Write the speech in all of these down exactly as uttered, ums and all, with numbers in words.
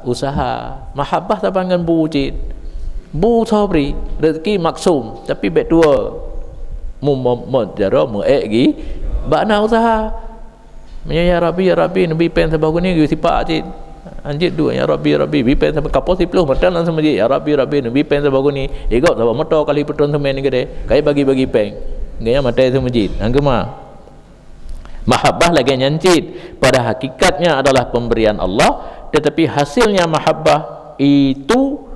Usaha. Mahabbah saban ngon bu cit. Bu sabri, rezeki maksum, tapi bèk tuwo. Mu-, mu-, mu-, jaroe meuék geuh bak na usaha. Meunyoe, "Ya Rabbi, ya Rabbi, neubi péng saboh guni," geusipak cit. Anjeut duek, "Ya Rabbi, ya Rabbi, bi péng saboh," kapoh siplôh mantong lam seumeujid, "Ya Rabbi, ya Rabbi, neubi péng saboh guni." Igob saboh moto kali peutrôn seumén keudéh, ka jibagi-bagi péng. Geuhnyan maté seumeujid. Nyang keumah. Mahabbah lagèe nyan cit. Pada hakikatnya adalah pemberian Allah, tetapi hasilnya mahabbah itu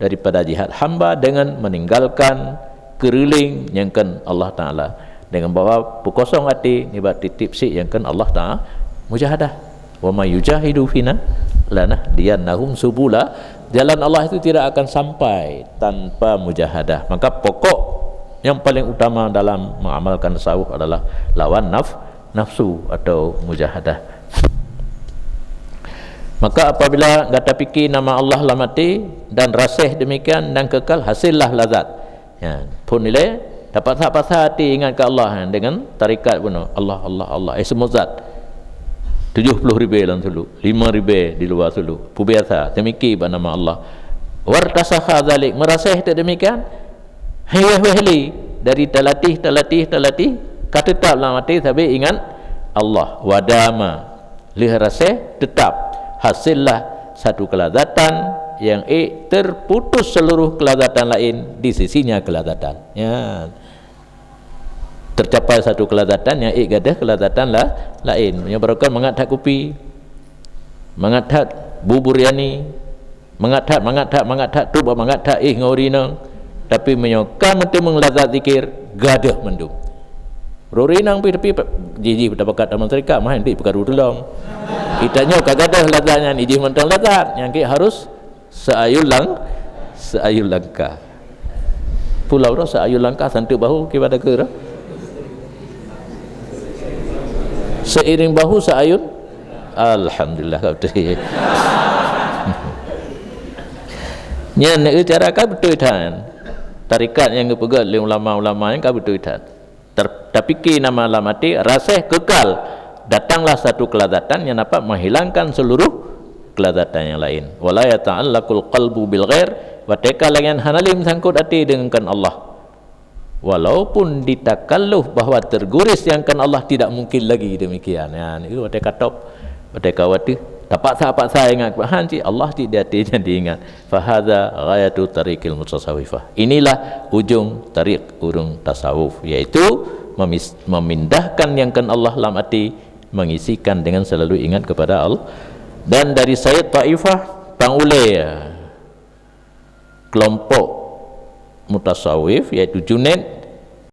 daripada jihad hamba dengan meninggalkan keureuling nyang kheun Allah Taala. Dengan bahwa peukosong até nibak tiep-tiep syiek nyang kheun Allah Taala, mujahadah. "Wa may yujahidu fina lanahdiyannahum subula." Jalan Allah itu tidak akan sampai tanpa mujahadah. Maka pokok yang paling utama dalam mengamalkan tasawuf adalah lawan naf-, nafsu atau mujahadah. Maka apabila gata pikir nama Allah lam até dan rasèh demikian dan kekal, hasillah lazat. Ya, phôn ilèe, tapaksa-paksa até ingat keu Allah, ya, dengan tarekat bunoe. Allah, Allah, Allah. Eh, semua zat. Tujoh ploh ribèe lam suluk, lima ribèe di luwa suluk. Peubiasa, teumikir bak nama Allah. Wartasakha dzalik, meurasèh teuk demikian. Hai wéh-wéh lé, dari talatih, talatih, talatih, ka teutap lam até sabé ingat Allah. Wadama. Lheueh rasèh, teutap hasillah satu kelazatan nyang ék terputus seluruh kelazatan laén di sisinya kelazatan. Ya. Tercapai satu kelazatan nyang ék gadôh kelazatan la-, laén. Meunyoe barokon mangat that kupi, mangat that bu biryani, mangat that, mangat that, mangat that, trôk mangat that éh ngon ureueng inong. Tapi meunyoe ka meuteumeung lazat zikir, gadôh mandum. Ureueng inong pih, tapi pe-, jih-jih tabakat taman syarikat, mah inti peukaru tulông. Geutanyoe ka gadôh lazat nyan, jih mantong lazat. Nyang keu harus seuayun lang-, seuayun langkah. Pulau roh seuayun langkah, santeuk bahu kiban dakeu roh. Seiring bahu seuayun. Alhamdulillah, ka beutôi. Nyan, eh, cara ka beutôi that. Tarekat nyang geupeugah lé ulama-ulama nyan ka beutôi that. Ter-, tapikir nama lam até, rasèh kekal. Datanglah satu kelazatan nyang dapat menghilangkan seluruh kelazatan nyang laén. Wala yata'allaqul qalbu bil ghair, watèe ka lagèe nyan hana lé meusangkot até deungon kheun Allah. Walaupun ditakalluf bahwa tergurus nyang kheun Allah tidak mungkin lagi demikian. Ya, nyan watèe ka top, watèe ka watèe tapaksa-paksa ingat, han cit Allah cit di até nyan diingat. Fahadza ghayatu tariqil mutasawwifah. Inilah ujung tariq ureueng tasawuf, yaitu memis-, memindahkan nyang kheun Allah lam até, mengisikan dengan selalu ingat kepada Allah. Dan dari Sayyid Taifah, pangulèe kelompok mutasawuf, yaitu Junaid,